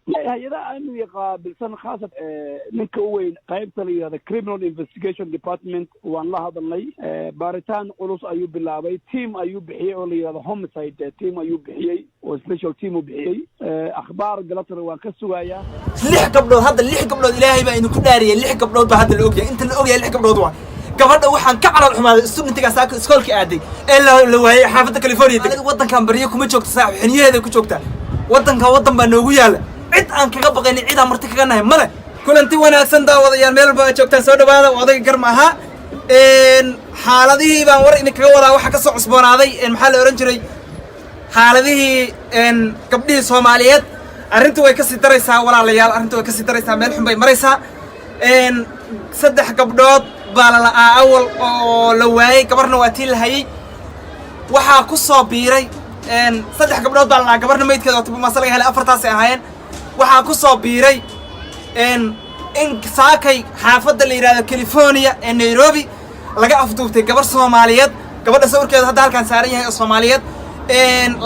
Hay-adaha amniga qaabilsan, khaasat ninka u weyn qaybta la yidhahda Criminal Investigation Department, waan la hadalnay. Baaritaan culus ayuu bilaabay. Team ayuu bixiyey oo la yidhahdo homicide team ayuu bixiyey oo special team uu bixiyey. Akhbaar galatana waan ka sugayaa. Lix gabdhood hadda, lix gabdhood, Ilaahay baa idinku dhaariyay, lix gabdhood baa hadda la ogyahay. Inta la ogyahay lix gabdhood waa gabadha. Waxaan ka calal xumaaday studentiga saaka iskoolka aaday ee la waayay xaafadda California. Waddankan baryo kuma joogta, saaxib, xiniyaheeda ku joogtaa. Waddankan waddan baa noogu yaala, cid aan kaga baqaynin, cid aan marti kaga nahay male. Kulanti wanaagsan, daawadayaal, meel walba aad joogtaan, soo dhawaada. Odayga gar ma aha. Xaaladihii baan war idinkaga wadaa. Waxaa ka soo cusboonaaday, maxaa la odhan jiray, xaaladihii gabdhihii Soomaaliyeed. Arrintu way kasii daraysaa, walaalayaal, arrintu way kasii daraysaa, meel xun bay maraysaa. Saddex gabdhood baa la la'aa awal oo la waayey, gabarna waa tii la hayey. Waxaa ku soo biiray, saddex gabdhood baa la la'aa, gabarna maydkeeda oo tibumaase laga helay, afartaasay ahaayeen. Waxaa ku soo biiray in saakay xaafadda la yidhahdo California ee Nairobi laga afduubtay gabar Soomaaliyeed. Gabadha sawirkeeda hadda halkaan saaran yahay oo Soomaaliyeed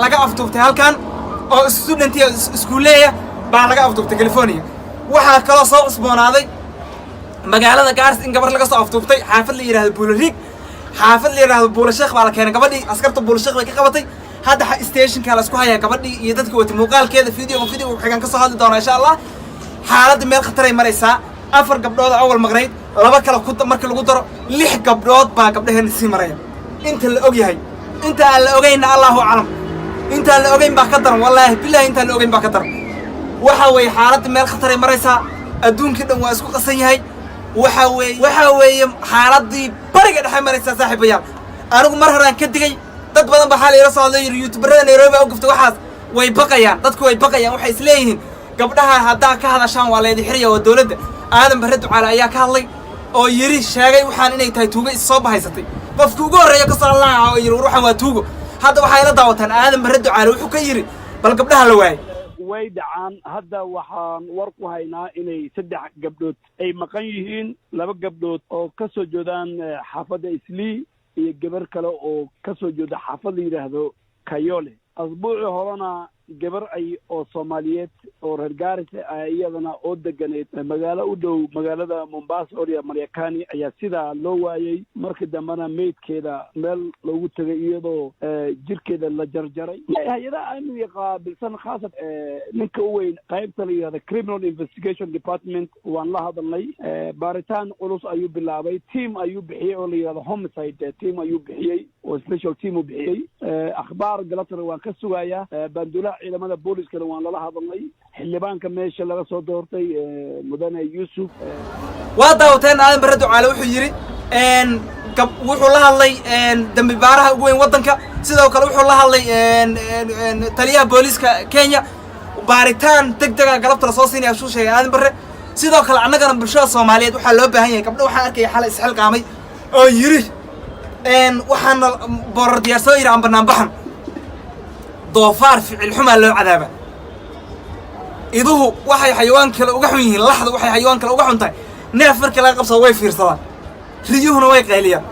laga afduubtay halkan oo studentiya iskuuleeya baa laga afduubtay California. Waxaa kaloo soo cusboonaaday magaalada Gaarisa in gabar laga soo afduubtay xaafad la yidhahdo Buulariig, xaafad la yidhahdo Buulasheekh baa la keenay gabadhii. Askarta Buulasheekh bay ka qabatay. Hadda stationka la isku hayaa gabadhii iyo dadka watay. Muuqaalkeeda video xigan ka soo hadli doonaa, insha Allah. Xaaladda meel khataray maraysaa. Afar gabdhood oo awal maqnayd, laba kale ku marka lagu daro, lix gabdhood baa gabdhaheena sii maraya inta la og yahay. Inta aan la ogeynna, Allahu aclam. Intaan la ogeyn baa ka daran, wallaahi billahi, intaan la ogeyn baa ka daran. Waxa weeye xaaladda meel khataray maraysaa. Adduunkii dhan waa isku qasan yahay. Waxa weeye xaaladdii bariga dhexe maraysaa, saaxiibayaal. Anigu mar horaan ka digay. Dad badan baa xaal ila soo hadlay, yidhi youtuberada Nairobi baa u gaftay. Waxaas way baqayaan, dadku way baqayaan. Waxay isleeyihiin gabdhaha haddaa ka hadashaan waa laydi xiraya. Waa dowladda. Aadan Barre Ducaale ayaa ka hadlay oo yidhi, sheegay waxaan inay tahay tuugo is soo bahaysatay. Qofkii ugu horreeya kasoo hadlaa oo yidhi war waxaan waa tuugo. Hadda waxay la daawataan Aadan Barre Ducaale wuxuu ka yidhi bal gabdhaha la waayay. Way dhacaan. Hadda waxaan war ku haynaa inay saddex gabdhood ay maqan yihiin, laba gabdhood oo ka soo jeedaan xaafadda Islii iyo gabar kale oo ka soo jeeda xaafad la yidhaahdo Kayole. Asbuucii horena gabar ay oo Soomaaliyeed oo reer Gaarisa ah, iyadana oo deganeed magaalo u dhow magaalada Mombasa oo Maryakani, ayaa sidaa loo waayey. Markii dambena meydkeeda meel loogu tegay iyadoo jirkeeda la jarjaray. Hay-adaha amniga qaabilsan, khaasat ninka u weyn qaybta la yidhahda Criminal Investigation Department, waan la hadalnay. Baaritaan culus ayuu bilaabay. Team ayuu bixiyey oo la yidhahdo homicide team ayuu bixiyey oo special team uu bixiyey. Akhbaar galatana waan ka sugayaa. Baandulaha ciidamada booliskana waan lala hadalnay. Xildhibaanka meesha laga soo doortay, mudane Yuusuf. Waa daawateen, Aadan Barre Ducaale wuxuu yidhi gab wuxuu la hadlay dambi baaraha ugu weyn waddanka. Sidoo kale wuxuu la hadlay taliyaha booliiska Kenya. Baaritaan deg dega galabta lasoo siinaya shuu sheegay Aadan Barre. Sidoo kale annagana bulshada Soomaaliyeed waxaa loo baahan yahay, gabdho waxaan arkaya xalay isxilqaamay oo yidhi waxaana boorar diyaarsoo yidhi aan bannaan baxan. Doofaar ficil xumaa loo cadaaba. Iduhu waxay xayawaan kale uga xun yihiin, laxdu waxay xayawaan kale uga xun tahay, neef markii laga qabsado way fiirsadaan, riyuhuna way qayliyaan.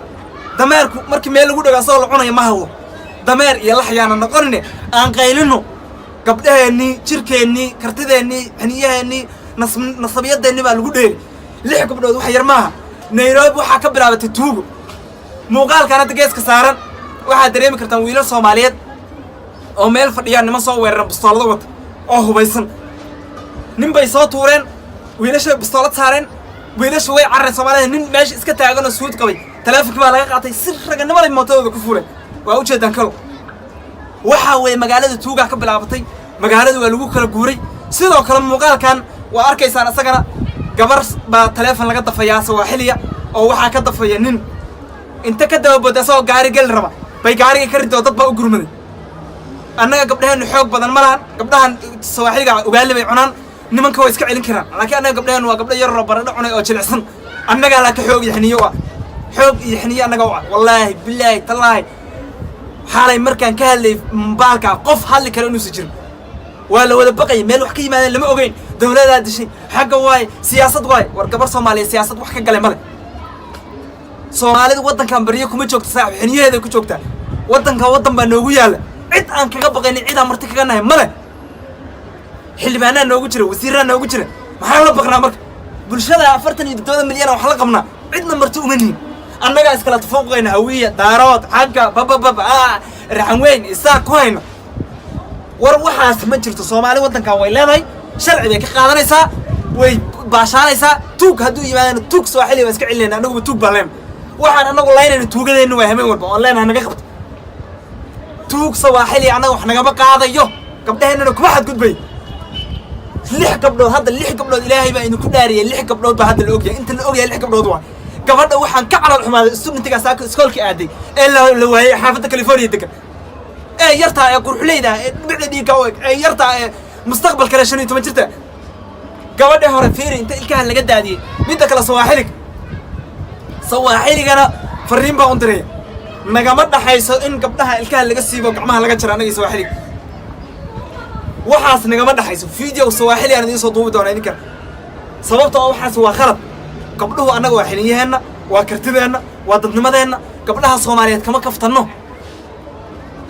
Dameerku markii meel lagu dhago asagoo la cunayo ma hadlo. Dameer iyo lax yaana noqonine, aan qaylino. Gabdhaheennii, jirkeennii, kartideennii, xiniyaheennii, nasabiyadeennii baa lagu dheeli. Lix gabdhood wax yar maaha. Nairobi waxaa ka bilaabatay tuugo. Muuqaalkan hadda geeska saaran waxaad dareemi kartaan wiilal Soomaaliyeed oo meel fadhiyaan, niman soo weeraran, bistoolado wata oo hubaysan. Nin bay soo tuureen, wiilasha bistoolad saareen, wiilasha way carareen Soomaalida. Nin meesha iska taagan oo suud qabay taleefonkii baa laga qaatay, si raganimo leh mootadooda ku fuleen. Waa ujeedaan kalo. Waxaa weeye magaalada tuugaa ka bilaabatay, magaalada waa lagu kala guuray. Sidoo kale muuqaalkan waa arkaysaan, isagana gabar baa taleefon laga dafayaa Sawaaxiliya oo waxaa ka dafaya nin inta ka dababooda asagoo gaari geli raba bay gaariga ka ridoo. Dad baa u gurmaday. Annaga gabdhaheennu xoog badan ma lahan. Gabdhahan Sawaaxiliga ugaali bay cunaan, nimanka way iska celin karaan, laakiin annaga gabdhaheennu waa gabdho yararoo baradho cunay oo jilicsan. Annagaa laa ka xoog iyo xiniyo u ah, xoog iyo xiniyo annaga u ah. Wallaahi bilaahi tallaahi, xaalay markaan ka hadlayay baalkaa qof hadli kara inuusan jirin. Waa la wada baqayay, meel wax ka yimaadeen lama ogeyn. Dowladaa dishay xagga waaye, siyaasad waaye. War gabar Soomaaliya siyaasad wax ka galay male. Soomaalidu waddankan baryo kuma joogta, saaxib, xiniyaheeday ku joogtaa. Waddankan waddan baa noogu yaalla, cid aan kaga baqaynin, cid aan marti kaga nahay male. Xildhibaanaa noogu jira, wasiiraa noogu jira. Maxaan la baqnaa marka? Bulshada 47 milyan wax la qabnaa, cidna marti uma nihin. Annagaa iskala tafuuqayna, Hawiya, Daarood, xagga bababab, Raxan Weyn, Isaaq ku hayno. War waxaas ma jirto. Soomaali waddankan way leedahay, sharci bay ka qaadanaysaa, way baashaanaysaa. Tuug hadduu yimaadana, tuug Sooxili baan iska celinayna. Annaguba tuug baan leenahay. Waxaan annagu laynayna tuugadeenna waa hameen walba oon leenahay naga qabto. Tuug Sawaaxili annaga wax nagama qaadayo, gabdhaheennana kuma xadgudbay. Lix gabdhood hadda, lix gabdhood, Ilaahay baa idinku dhaariyay, lix gabdhood baa hadda la ogyahay. Inta la ogyahay lix gabdhood waa gabadha. Waxaan ka calool xumaaday studentigaa saaka iskoolka aaday ee la waayay, xaafadda California degan, ee yartaa, ee qurxuleyda, ee dhibicda dhiigga u eg, ee yartaa, ee mustaqbal kale, 15 jirta. Gabadha hore fiiri inta ilkaha laga daadiyey. Midda kale, Sawaaxilig, Sawaaxiligana fariin baa un diraya: nagama dhaxayso in gabdhaha ilkaha laga siibo, gacmaha laga jaro. Annaga Sawaaxilig waxaas nagama dhaxayso. Video Sawaaxili aan idiin soo duubi doonaa idinkan, sababta oo waxaas waa khalad. Gabdhuhu annaga waa xilinyaheenna, waa kartideenna, waa dadnimadeenna. Gabdhaha Soomaaliyeed kama kaftanno.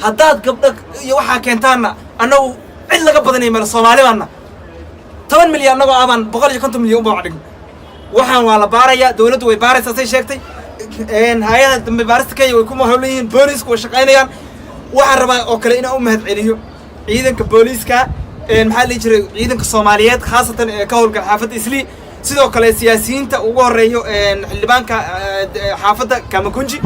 Haddaad gabdho iyo waxaa keentaanna, annagu cid laga badanaya male. Soomaali baanna, 10 milyan annagoo abaan 150 milyan uba dhigno. Waxaan waa la baarayaa, dawladdu way baaraysaa say sheegtay. Hay-ada dambe baarista Kenya way ku hawlan yihiin, booliisku way shaqaynayaan. Waxaan rabaa oo kale inaan u mahad celiyo ciidanka booliiska, maxaa la dhihi jiray, ciidanka Soomaaliyeed, khaasatan ee ka howlgala xaafadda Islii. Sidoo kale siyaasiyiinta ugu horeeyo xildhibaanka xaafadda Kamakunji,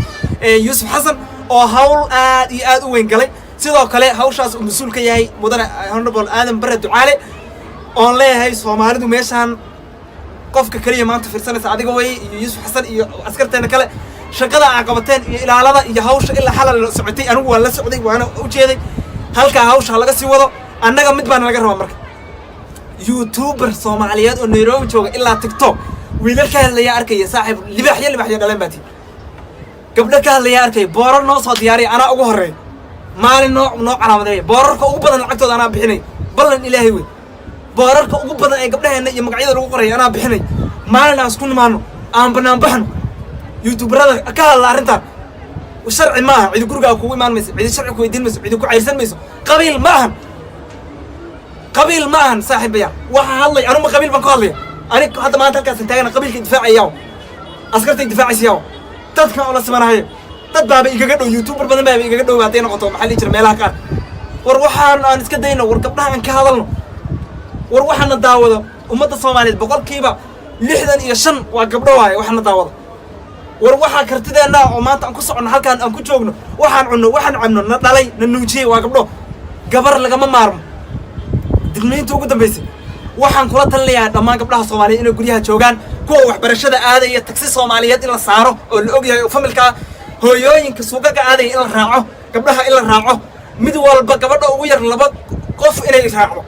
Yuusuf Xasan, oo hawl aad iyo aad u weyn galay. Sidoo kale hawshaas uu mas-uul ka yahay mudane Honorable Aadan Bare Ducaale, oon leeyahay Soomaalidu meeshaan qofka keliya maanta fiirsanaysa adiga wey, iyo Yuusuf Xasan iyo askarteena kale. Shaqada aa qabateen iyo ilaalada iyo hawsha ilaa xalal la socotay, anigu waan la socday, waana ujeeday. Halkaa hawsha laga sii wado. Annaga mid baana laga rabaa marka: youtuber Soomaaliyeed oo Nairobi jooga ilaa TikTok, wiilal ka hadlaya arkaya, saaxiib, libaaxyo libaaxyo dhaleen baa tii, gabdho ka hadlaya arkaya. Boorar noo soo diyaariya, anaa ugu horreeya. Maalin noo calaamadeeya. Boorarka ugu badan lacagtooda anaa bixinay, ballan Ilaahay wey. Boorarka ugu badan ee gabdhaheenna iyo magacyada lagu qoraya anaa bixinay. Maalin aan isku nimaano, aan banaan baxno. Youtuberada ka hadla arrintan, sharci ma aha. Cidi gurigaa kugu imaan mayso, cidi sharci ku weydiin mayso, cidi ku cayrsan mayso. Qabiil ma ahan, qabiil ma ahan, saaxiibayaal. Waxa hadlay anuma qabiil baan ku hadlaya. Anig hadda maanta halkaasan taagana, qabiilka difaacaya, askartay difaacaysa, dadkan oo la simanahayo. Dad baaba igaga dhow, youtuber badan baaba igaga dhow hadday noqoto, maxaa lihi jira, meelaha qaar. War waxaan aan iska dayno, war gabdhaha aan ka hadalno. War waxaana daawado ummadda Soomaaliyeed 65% waa gabdho waaye waxaana daawado. War waxaa kartideenna oo maanta aan ku soconno, halkaan aan ku joogno, waxaan cunno, waxaan cabno, na dhalay, na nuujiyey waa gabdho. Gabar lagama maarmo. Digniinta ugu dambaysay, waxaan kula talinayaa dhammaan gabdhaha Soomaaliyeed inay guryaha joogaan. Kuwa waxbarashada aadaya, tagsi Soomaaliyeed in la saaro oo la ogyahay oo familkaa. Hooyooyinka suuqaga aadaya in la raaco, gabdhaha in la raaco. Mid walba, gabadha ugu yar laba qof inay raacdo.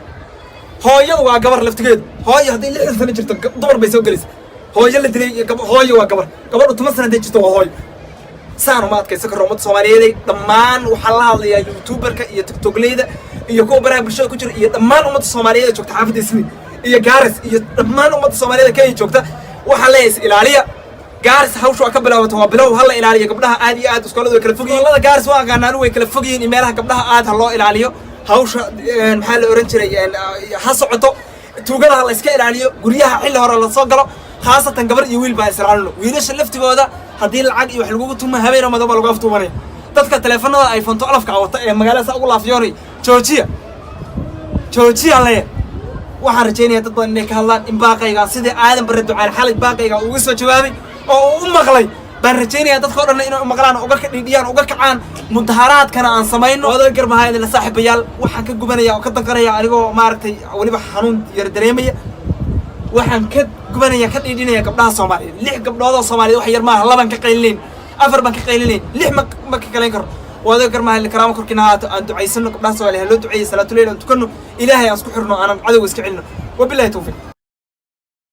Hooyadu waa gabar laftigeedu. Hooyo hadday 60 sano jirto, dumar bay soo gelaysa. Hooyo la dilay iyo hooyo waa gabar. Gabadhu 10 sano hadday jirto, waa hooyo. Saan uma adkaysan karo. Ummadda Soomaaliyeed dhammaan waxaa la hadlayaa, youtuberka iyo Tiktokleyda iyo kuwa baraha bulshada ku jira iyo dhammaan ummadda Soomaaliyeed ee joogta xaafadda Isli iyo Gaaris iyo dhammaan ummadda Soomaaliyeed ee Kenya joogta, waxaan leeyahay is ilaaliya. Gaaris hawsha waa ka bilaabata, waa bilow. Hala ilaaliyo gabdhaha aad iyo aad. Iskooladu way kala fog yihiin. Iskoolada Gaaris waa aqaanaan, way kala fog yihiin iyo meelaha gabdhaha aad ha loo ilaaliyo. Hawsha, maxaa la oran jiray, ha socoto. Tuugada ha la iska ilaaliyo. Guryaha xilli hore la soo galo, khaasatan gabar iyo wiil baa is ilaalino. Wiilasha laftigooda haddii lacag iyo wax lagugu tuma, habeen madow baa lagu aftuumanaya. Dadka taleefanada iPhone 12-ka wata ee magaalada saa ugu laafiyoonay, joojiya, joojiya leeya. Waxaan rajaynayaa dad badan inay ka hadlaan in baaqaygaa, sidii Aadan Barre Ducaale xalay baaqaygaa uga soo jawaabay oo uu u maqlay, baan rajaynayaa dadka o dhanna inay u maqlaan oo uga dhidhiyaan, uga kacaan, mudaharaadkana aan samayno. Oday garmahaa idinla, saaxiibayaal. Waxaan ka gubanaya oo ka danqanaya, anigoo maaragtay weliba xanuun yar dareemaya, waxaan ka gubanaya, ka dhiidhinaya gabdhaha Soomaaliyeed. Lix gabdhood oo Soomaaliyeed wax yar maaha. Laban ka qaylinayn, afar baan ka qaylinayn, lix ma ka kalayn karo. Waadaga garmaha, karaamo korkiina haato. Aan ducaysano. Gabdhaha Soomaaliya ha loo duceeyey. Salaatuleyl aan tukanno, Ilaahay aan isku xirno, aanan cadowga iska celino. Wabillahi tawfiiq.